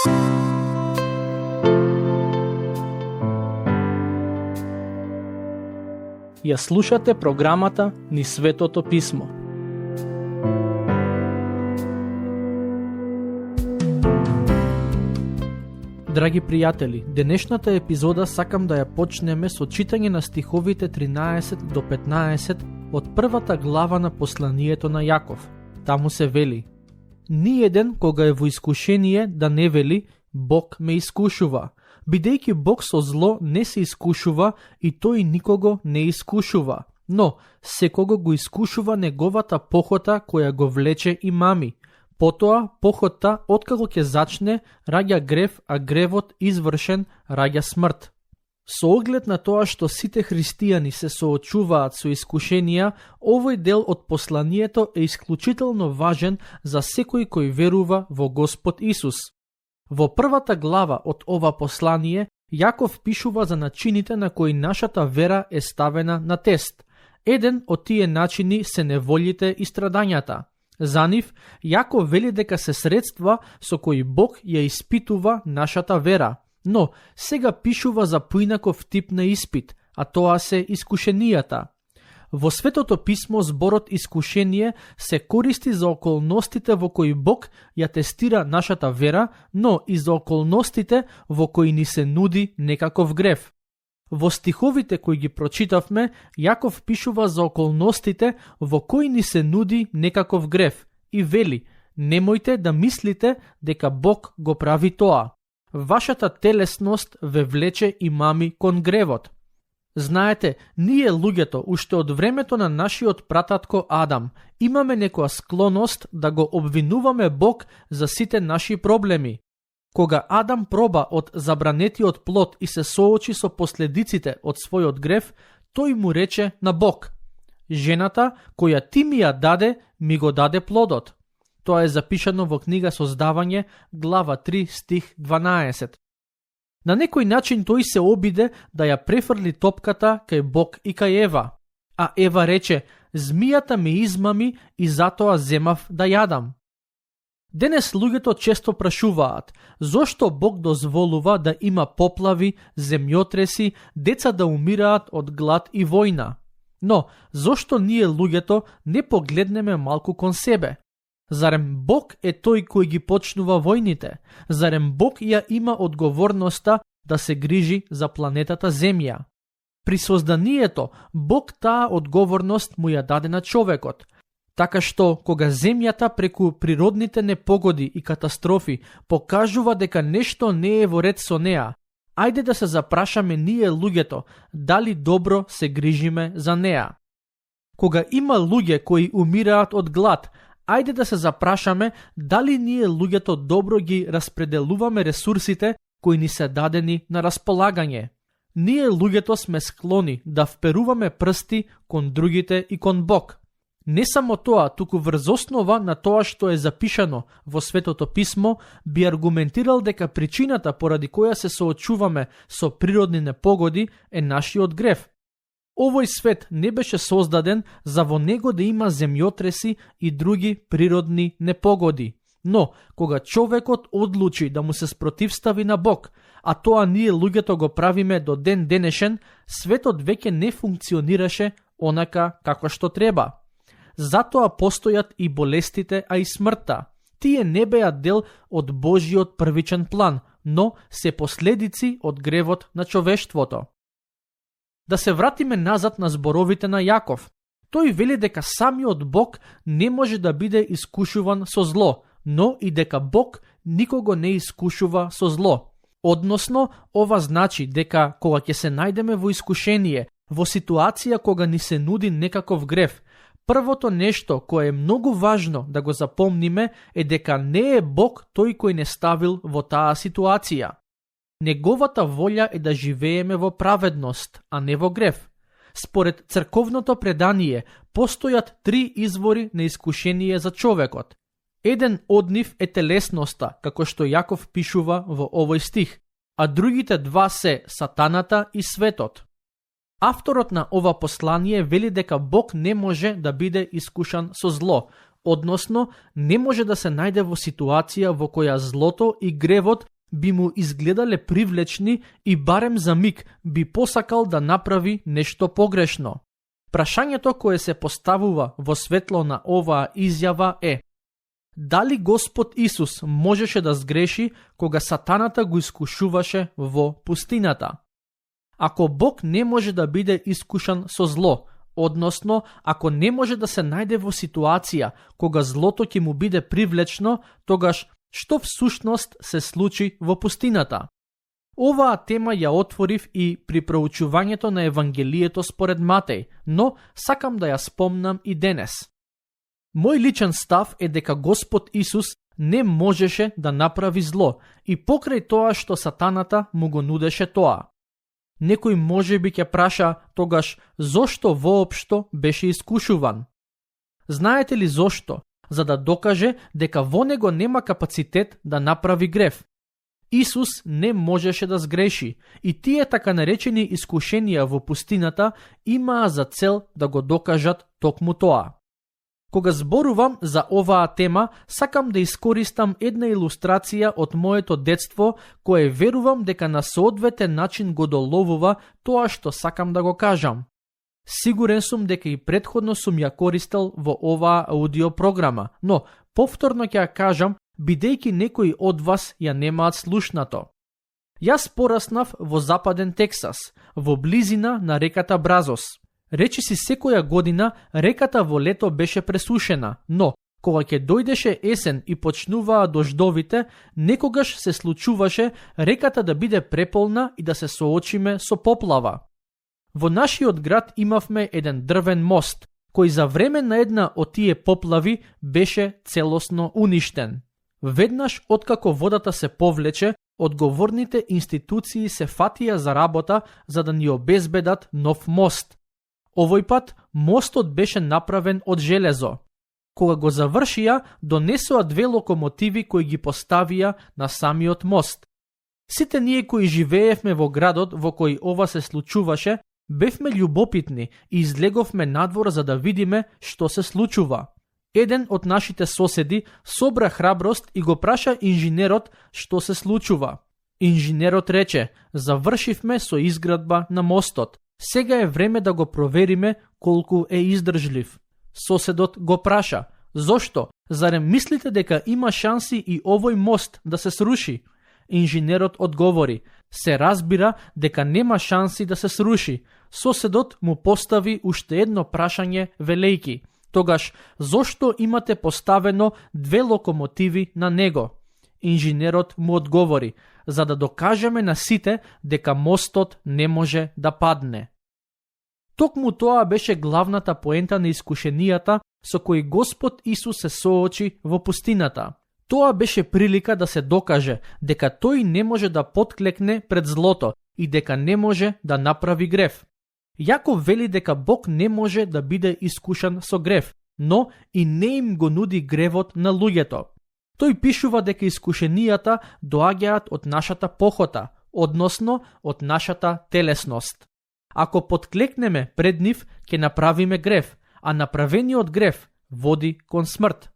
Ја слушате програмата Низ Светото Писмо. Драги пријатели, денешната епизода сакам да ја почнеме со читање на стиховите 13 до 15 од првата глава на посланието на Јаков. Таму се вели: Ниеден кога е во искушение да не вели Бог ме искушува, бидејќи Бог со зло не се искушува и тој никого не искушува, но секого го искушува неговата похота која го влече и мами. Потоа, похота, откако ќе зачне, раѓа грев, а гревот извршен раѓа смрт. Со оглед на тоа што сите христијани се соочуваат со искушенија, овој дел од посланието е исклучително важен за секој кој верува во Господ Исус. Во првата глава од ова послание, Јаков пишува за начините на кои нашата вера е ставена на тест. Еден од тие начини се неволите и страдањата. За нив, Јаков вели дека се средства со кои Бог ја испитува нашата вера, но сега пишува за поинаков тип на испит, а тоа се искушенијата. Во Светото Писмо зборот искушение се користи за околностите во кои Бог ја тестира нашата вера, но и за околностите во кои ни се нуди некаков грев. Во стиховите кои ги прочитавме, Јаков пишува за околностите во кои ни се нуди некаков грев и вели: немојте да мислите дека Бог го прави тоа. Вашата телесност ве влече и мами кон гревот. Знаете, ние луѓето, уште од времето на нашиот прататко Адам, имаме некоја склоност да го обвинуваме Бог за сите наши проблеми. Кога Адам проба од забранетиот плод и се соочи со последиците од својот грев, тој му рече на Бог: жената која ти ми ја даде, ми го даде плодот. Тоа е запишано во книга Создавање, глава 3, стих 12. На некој начин тој се обиде да ја префрли топката кај Бог и кај Ева. А Ева рече: змијата ме измами и затоа земав да јадам. Денес луѓето често прашуваат: зошто Бог дозволува да има поплави, земјотреси, деца да умираат од глад и војна? Но, зошто ние луѓето не погледнеме малку кон себе? Зарем Бог е тој кој ги почнува војните? Зарем Бог ја има одговорноста да се грижи за планетата Земја? При созданието, Бог таа одговорност му ја даде на човекот. Така што, кога Земјата преку природните непогоди и катастрофи покажува дека нешто не е во ред со неа, ајде да се запрашаме ние луѓето дали добро се грижиме за неа. Кога има луѓе кои умираат од глад, ајде да се запрашаме дали ние луѓето добро ги распределуваме ресурсите кои ни се дадени на располагање. Ние луѓето сме склони да вперуваме прсти кон другите и кон Бог. Не само тоа, туку врз основа на тоа што е запишано во Светото Писмо, би аргументирал дека причината поради која се соочуваме со природни непогоди е нашиот грев. Овој свет не беше создаден за во него да има земјотреси и други природни непогоди. Но, кога човекот одлучи да му се спротивстави на Бог, а тоа ние луѓето го правиме до ден денешен, светот веќе не функционираше онака како што треба. Затоа постојат и болестите, а и смртта. Тие не беа дел од Божиот првичен план, но се последици од гревот на човештвото. Да се вратиме назад на зборовите на Јаков. Тој вели дека самиот Бог не може да биде искушуван со зло, но и дека Бог никого не искушува со зло. Односно, ова значи дека кога ќе се најдеме во искушение, во ситуација кога ни се нуди некаков грев, првото нешто кое е многу важно да го запомниме е дека не е Бог тој кој не ставил во таа ситуација. Неговата волја е да живееме во праведност, а не во грев. Според црковното предание, постојат 3 извори на искушение за човекот. Еден од нив е телесноста, како што Јаков пишува во овој стих, а другите 2 се сатаната и светот. Авторот на ова послание вели дека Бог не може да биде искушан со зло, односно не може да се најде во ситуација во која злото и гревот би му изгледале привлечни и барем за миг би посакал да направи нешто погрешно. Прашањето кое се поставува во светло на оваа изјава е: дали Господ Исус можеше да сгреши кога сатаната го искушуваше во пустината? Ако Бог не може да биде искушан со зло, односно ако не може да се најде во ситуација кога злото ќе му биде привлечно, тогаш што всушност се случи во пустината? Оваа тема ја отворив и при проучувањето на Евангелието според Матеј, но сакам да ја спомнам и денес. Мој личен став е дека Господ Исус не можеше да направи зло и покрај тоа што сатаната му го нудеше тоа. Некој можеби ќе праша тогаш зошто воопшто беше искушуван? Знаете ли зошто? За да докаже дека во него нема капацитет да направи грев. Исус не можеше да сгреши и тие така наречени искушенија во пустината имаа за цел да го докажат токму тоа. Кога зборувам за оваа тема, сакам да искористам една илустрација од моето детство, кое верувам дека на соодветен начин го доловува тоа што сакам да го кажам. Сигурен сум дека и претходно сум ја користел во оваа аудиопрограма, но повторно ќе ја кажам, бидејќи некои од вас ја немаат слушнато. Јас пораснав во Западен Тексас, во близина на реката Бразос. Речиси секоја година реката во лето беше пресушена, но кога ќе дојдеше есен и почнуваа дождовите, некогаш се случуваше реката да биде преполна и да се соочиме со поплава. Во нашиот град имавме еден дрвен мост, кој за време на една од тие поплави беше целосно уништен. Веднаш откако водата се повлече, одговорните институции се фатија за работа за да ни обезбедат нов мост. Овој пат мостот беше направен од железо. Кога го завршија, донесоа 2 локомотиви кои ги поставија на самиот мост. Сите ние кои живеевме во градот во кој ова се случуваше, бевме љубопитни и излеговме надвор за да видиме што се случува. Еден од нашите соседи собра храброст и го праша инженерот што се случува. Инженерот рече: завршивме со изградба на мостот. Сега е време да го провериме колку е издржлив. Соседот го праша: зошто? Зарем мислите дека има шанси и овој мост да се сруши? Инженерот одговори: се разбира дека нема шанси да се сруши. Соседот му постави уште едно прашање велејки: тогаш зошто имате поставено 2 локомотиви на него? Инженерот му одговори: за да докажеме на сите дека мостот не може да падне. Токму тоа беше главната поента на искушенијата со кои Господ Исус се соочи во пустината. Тоа беше прилика да се докаже дека тој не може да потклекне пред злото и дека не може да направи грев. Јаков вели дека Бог не може да биде искушан со грев, но и не им го нуди гревот на луѓето. Тој пишува дека искушенијата доаѓаат од нашата похота, односно од нашата телесност. Ако потклекнеме пред нив, ќе направиме грев, а направениот грев води кон смрт.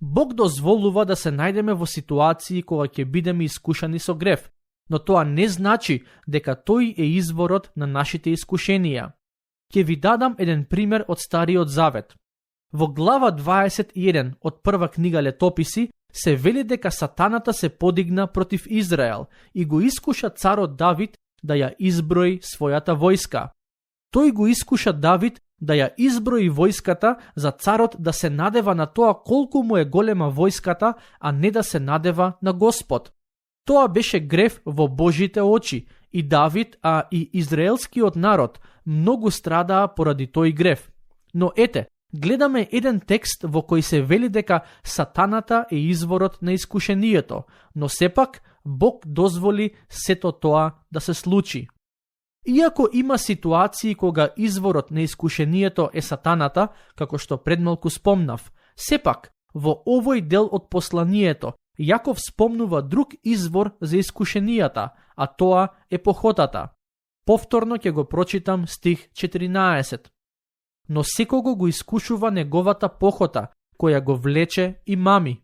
Бог дозволува да се најдеме во ситуации кога ќе бидеме искушани со грев, но тоа не значи дека тој е изворот на нашите искушенија. Ќе ви дадам еден пример од Стариот Завет. Во глава 21 од прва книга Летописи се вели дека сатаната се подигна против Израел и го искуша царот Давид да ја изброи својата војска. Тој го искуша Давид да ја изброи војската за царот да се надева на тоа колку му е голема војската, а не да се надева на Господ. Тоа беше грев во Божите очи и Давид, а и израелскиот народ многу страдаа поради тој грев. Но ете, гледаме еден текст во кој се вели дека сатаната е изворот на искушението, но сепак Бог дозволи сето тоа да се случи. Иако има ситуации кога изворот на искушението е сатаната, како што предмалку спомнав, сепак во овој дел од посланието Јаков спомнува друг извор за искушенијата, а тоа е похотата. Повторно ќе го прочитам стих 14. Но секого го искушува неговата похота, која го влече и мами.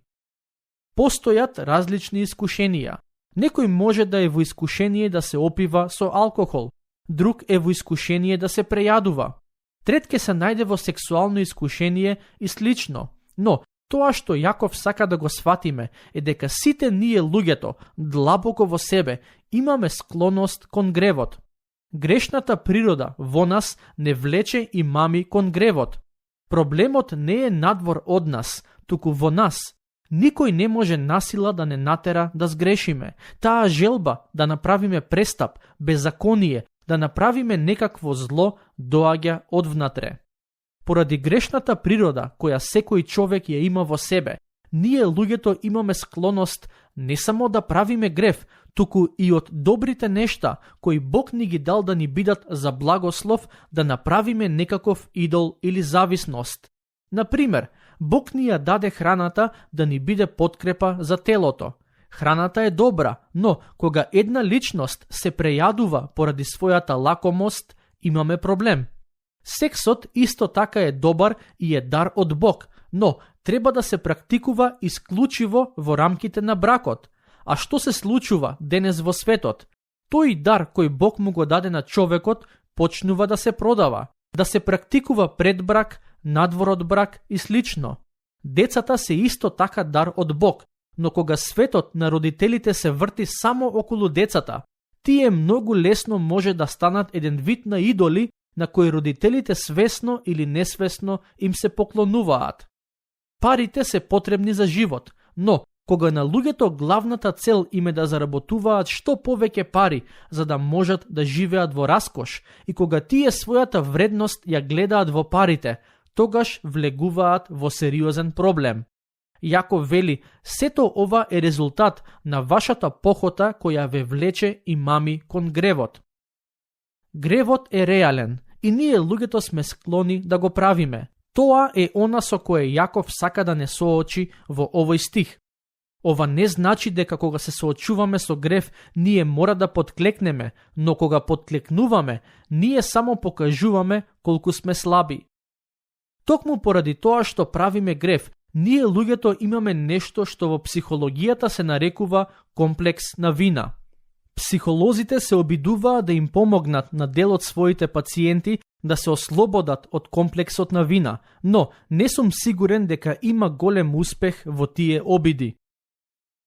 Постојат различни искушенија. Некој може да е во искушение да се опива со алкохол, друг е во искушение да се прејадува. Трет ке се најде во сексуално искушение и слично. Но, тоа што Јаков сака да го сватиме е дека сите ние луѓето, длабоко во себе, имаме склоност кон гревот. Грешната природа во нас не влече и мами кон гревот. Проблемот не е надвор од нас, туку во нас. Никој не може насила да не натера да сгрешиме. Таа желба да направиме престап, беззаконие, да направиме некакво зло, доаѓа одвнатре. Поради грешната природа која секој човек ја има во себе, ние луѓето имаме склоност не само да правиме грев, туку и од добрите нешта кои Бог ни ги дал да ни бидат за благослов, да направиме некаков идол или зависност. Например, Бог ни ја даде храната да ни биде подкрепа за телото. Храната е добра, но кога една личност се прејадува поради својата лакомост, имаме проблем. Сексот исто така е добар и е дар од Бог, но треба да се практикува исклучиво во рамките на бракот. А што се случува денес во светот? Тој дар кој Бог му го даде на човекот почнува да се продава, да се практикува пред брак, надвор од брак и слично. Децата се исто така дар од Бог, но кога светот на родителите се врти само околу децата, тие многу лесно може да станат еден вид на идоли на кои родителите свесно или несвесно им се поклонуваат. Парите се потребни за живот, но кога на луѓето главната цел им е да заработуваат што повеќе пари за да можат да живеат во раскош и кога тие својата вредност ја гледаат во парите, тогаш влегуваат во сериозен проблем. Јаков вели, сето ова е резултат на вашата похота која ве влече и мами кон гревот. Гревот е реален и ние луѓето сме склони да го правиме. Тоа е она со кое Јаков сака да не соочи во овој стих. Ова не значи дека кога се соочуваме со грев, ние мора да подклекнеме, но кога подклекнуваме, ние само покажуваме колку сме слаби. Токму поради тоа што правиме грев, ние луѓето имаме нешто што во психологијата се нарекува комплекс на вина. Психолозите се обидуваат да им помогнат на дел од своите пациенти да се ослободат од комплексот на вина, но не сум сигурен дека има голем успех во тие обиди.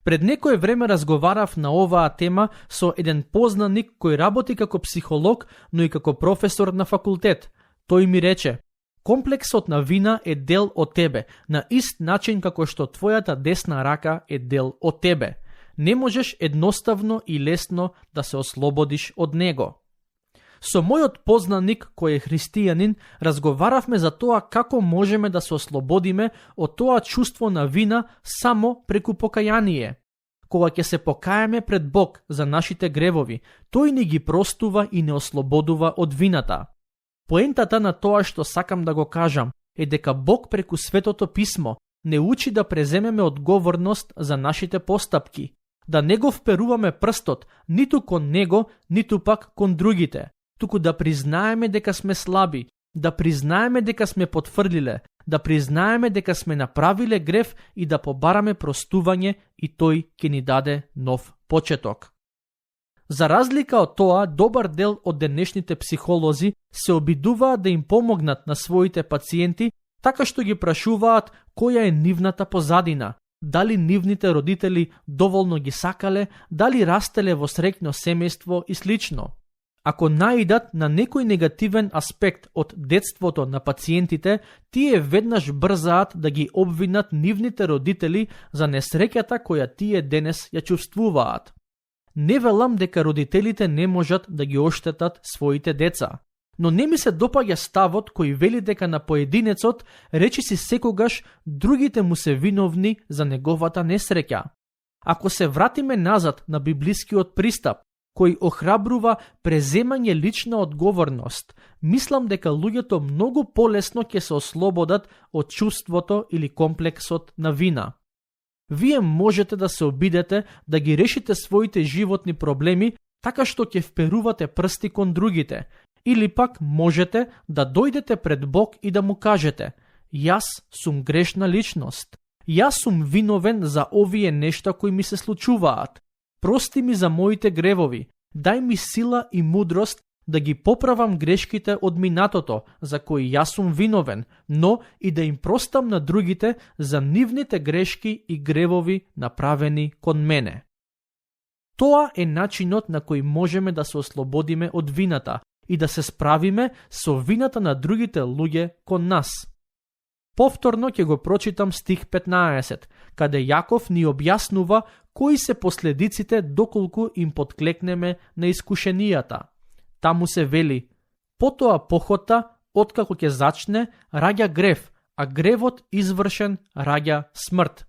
Пред некое време разговарав на оваа тема со еден познаник кој работи како психолог, но и како професор на факултет. Тој ми рече: комплексот на вина е дел од тебе, на ист начин како што твојата десна рака е дел од тебе. Не можеш едноставно и лесно да се ослободиш од него. Со мојот познаник, кој е христијанин, разговаравме за тоа како можеме да се ослободиме од тоа чувство на вина само преку покаяние. Кога ќе се покаеме пред Бог за нашите гревови, тој ни ги простува и не ослободува од вината. Поентата на тоа што сакам да го кажам е дека Бог преку Светото Писмо не учи да преземеме одговорност за нашите постапки, да не го вперуваме прстот ниту кон него, ниту пак кон другите, туку да признаеме дека сме слаби, да признаеме дека сме потврдиле, да признаеме дека сме направиле грев и да побараме простување и тој ќе ни даде нов почеток. За разлика од тоа, добар дел од денешните психолози се обидуваат да им помогнат на своите пациенти така што ги прашуваат која е нивната позадина, дали нивните родители доволно ги сакале, дали растеле во среќно семејство и слично. Ако наидат на некој негативен аспект од детството на пациентите, тие веднаш брзаат да ги обвинат нивните родители за несреќата која тие денес ја чувствуваат. Не велам дека родителите не можат да ги оштетат своите деца, но не ми се допаѓа ставот кој вели дека на поединецот речиси секогаш другите му се виновни за неговата несреќа. Ако се вратиме назад на библискиот пристап, кој охрабрува преземање лична одговорност, мислам дека луѓето многу полесно ќе се ослободат од чувството или комплексот на вина. Вие можете да се обидете да ги решите своите животни проблеми така што ќе вперувате прсти кон другите, или пак можете да дојдете пред Бог и да му кажете: јас сум грешна личност, јас сум виновен за овие нешта кои ми се случуваат. прости ми за моите гревови, дај ми сила и мудрост да ги поправам грешките од минатото, за кои јас сум виновен, но и да им простам на другите за нивните грешки и гревови направени кон мене. Тоа е начинот на кој можеме да се ослободиме од вината и да се справиме со вината на другите луѓе кон нас. Повторно ќе го прочитам стих 15, каде Јаков ни објаснува кои се последиците доколку им подклекнеме на искушенијата. Таму се вели: потоа похота, откако ќе зачне, раѓа грев, а гревот извршен раѓа смрт.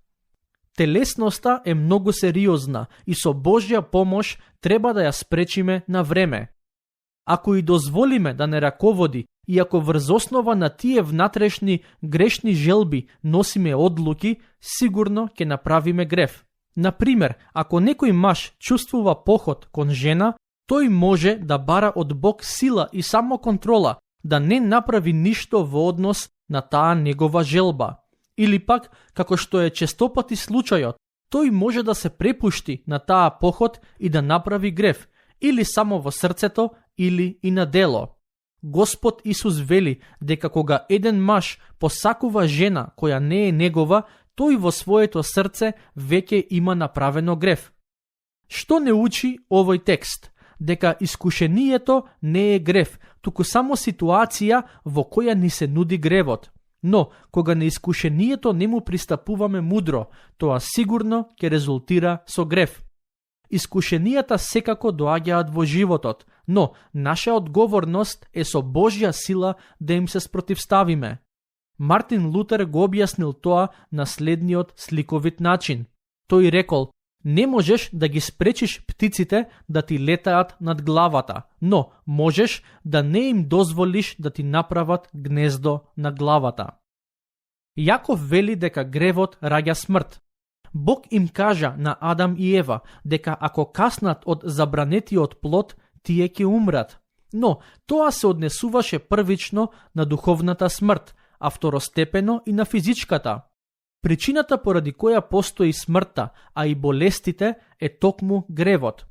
Телесноста е многу сериозна и со Божја помош треба да ја спречиме на време. Ако и дозволиме да не раководи и ако врз основа на тие внатрешни грешни желби носиме одлуки, сигурно ќе направиме грев. Например, ако некој маж чувствува похот кон жена, тој може да бара од Бог сила и самоконтрола да не направи ништо во однос на таа негова желба. Или пак, како што е честопати случајот, тој може да се препушти на таа похот и да направи грев, или само во срцето, или и на дело. Господ Исус вели дека кога еден маж посакува жена која не е негова, тој во своето срце веќе има направено грев. Што не учи овој текст? Дека искушението не е грев, туку само ситуација во која ни се нуди гревот. Но, кога на искушението не му пристапуваме мудро, тоа сигурно ќе резултира со грев. Искушенијата секако доаѓаат во животот, но наша одговорност е со Божја сила да им се спротивставиме. Мартин Лутер го објаснил тоа на следниот сликовит начин. Тој рекол: не можеш да ги спречиш птиците да ти летаат над главата, но можеш да не им дозволиш да ти направат гнездо на главата. Јаков вели дека гревот раѓа смрт. Бог им кажа на Адам и Ева дека ако каснат од забранетиот плод, тие ќе умрат. Но тоа се однесуваше првично на духовната смрт, а второстепено и на физичката. Причината поради која постои смртта, а и болестите, е токму гревот.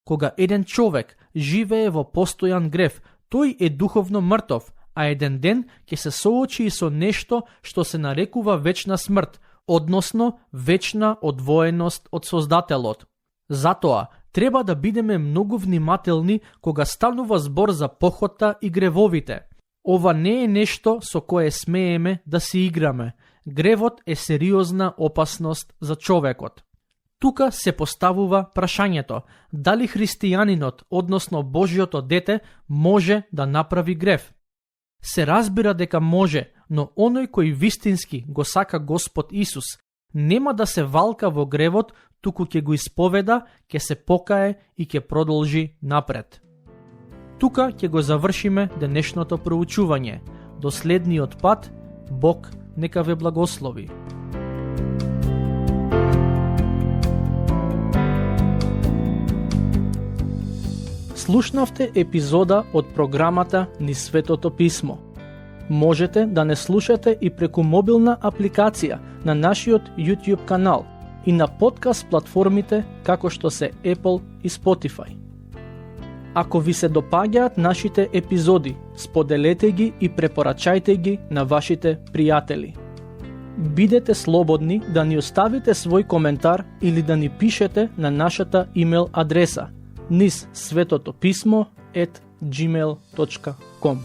Кога еден човек живее во постојан грев, тој е духовно мртов, а еден ден ќе се соочи и со нешто што се нарекува вечна смрт, односно вечна одвоеност од Создателот. Затоа треба да бидеме многу внимателни кога станува збор за похота и гревовите. Ова не е нешто со кое смееме да си играме. Гревот е сериозна опасност за човекот. Тука се поставува прашањето: дали христијанинот, односно Божјото дете, може да направи грев? Се разбира дека може, но оној кој вистински го сака Господ Исус, нема да се валка во гревот, туку ќе го исповеда, ќе се покае и ќе продолжи напред. Тука ќе го завршиме денешното проучување. До следниот пат, Бог нека ве благослови. Слушнавте епизода од програмата Низ Светото Писмо. Можете да не слушате и преку мобилна апликација на нашиот YouTube канал и на подкаст платформите како што се Apple и Spotify. Ако ви се допаѓаат нашите епизоди, споделете ги и препорачајте ги на вашите пријатели. Бидете слободни да ни оставите свој коментар или да ни пишете на нашата имейл адреса nizsvetotopисmo@gmail.com.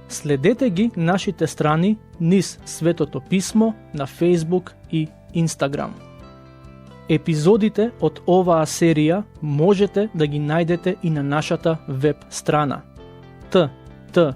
Следете ги нашите страни Низ Светото Писмо на Facebook и Instagram. Епизодите од оваа серија можете да ги најдете и на нашата веб страна ttb.twr.org.